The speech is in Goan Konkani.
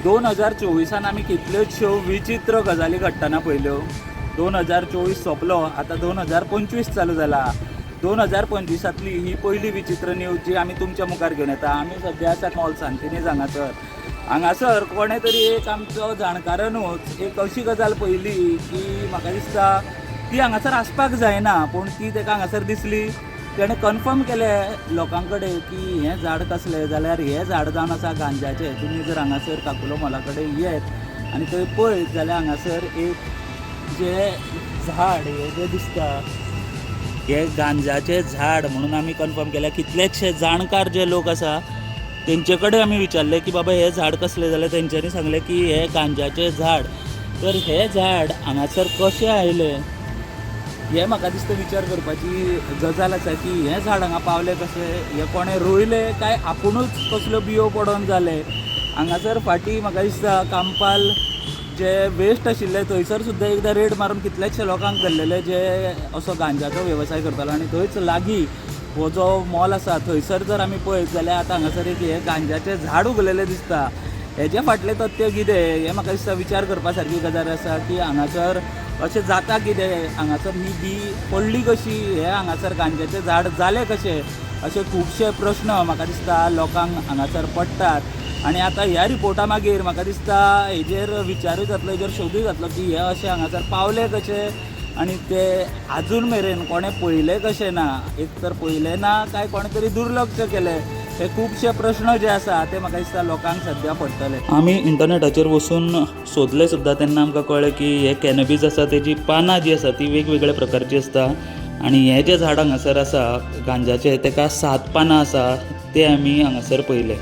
2024 आमी कितल्योचश्यो विचित्र गजाली घडटना पळयल्यो. 2024 सोंपलो, आतां 2025 चालू जाला. 2025 ही पयली विचित्र न्यूज जी आमी तुमच्या मुखार घेवन येता. आमी सद्या आसा मॉल सांतिनेज हांगासर. हांगासर कोणें तरी एक आमचो जाणकारानूच एक अशी गजाल पळयली की म्हाका दिसता ती हांगासर आसपाक जायना, पूण ती ताका हांगासर दिसली. तेणें कन्फर्म केलें लोकां कडेन की हें झाड कसलें जाल्यार हें झाड जावन आसा गांजाचें. तुमी जर हांगासर काकुलो मॉला कडेन येत आनी थंय पळयत जाल्यार हांगासर एक जें झाड हें जें दिसता हे गांजाचें झाड म्हणून आमी कन्फर्म केलें. कितलेशे जाणकार जे लोक आसा तेंचे कडेन आमी विचारलें की बाबा हें झाड कसलें, जाल्यार तेंच्यांनी सांगलें की हें गांजाचें झाड. तर हें झाड हांगासर कशें आयलें हें म्हाका दिसता विचार करपाची गजाल आसा की हें झाड हांगा पावलें कशें, हें कोणें रोयलें काय आपुणूच कसल्यो बियो पडोन जालें. हांगासर फाटीं म्हाका दिसता कांपाल जे वेस्ट आशिल्ले थंयसर सुद्दां एकदां रेड मारून कितलेशे लोकांक धरलेले जे असो गांजाचो वेवसाय करतालो. आनी थंयच लागीं हो जो मॉल आसा थंयसर जर आमी पळयत जाल्यार आतां हांगासर एक हें गांजाचें झाड उगलेलें दिसता. हेजे फाटलें तथ्य कितें हें म्हाका दिसता विचार करपा सारकी गजाल आसा की हांगासर अशें जाता कितें, हांगासर ही बी पडली कशी, हें हांगासर गांजाचें झाड जालें कशें, अशे खुबशे प्रस्न म्हाका दिसता लोकांक हांगासर पडटात. आनी आतां ह्या रिपोर्टा मागीर म्हाका दिसता हेजेर विचारूय जातलो, हेजेर शोधूय जातलो की हे अशें हांगासर पावले कशे आनी ते आजून मेरेन कोणें पळयलें कशें ना, एक तर पळयलें ना काय कोणें तरी दुर्लक्ष केलें, हे खुबशे प्रस्न जे आसा ते म्हाका दिसता लोकांक सद्या पडटले. आमी इंटरनेटाचेर वचून सोदलें सुद्दां तेन्ना आमकां कळ्ळें की हे कॅनबीज आसा तेजी पानां जीं आसा ती वेगवेगळ्या प्रकारची आसता आनी हें जें झाड हांगासर आसा गांजाचें तेका 7 पानां आसा ते आमी हांगासर पळयलें.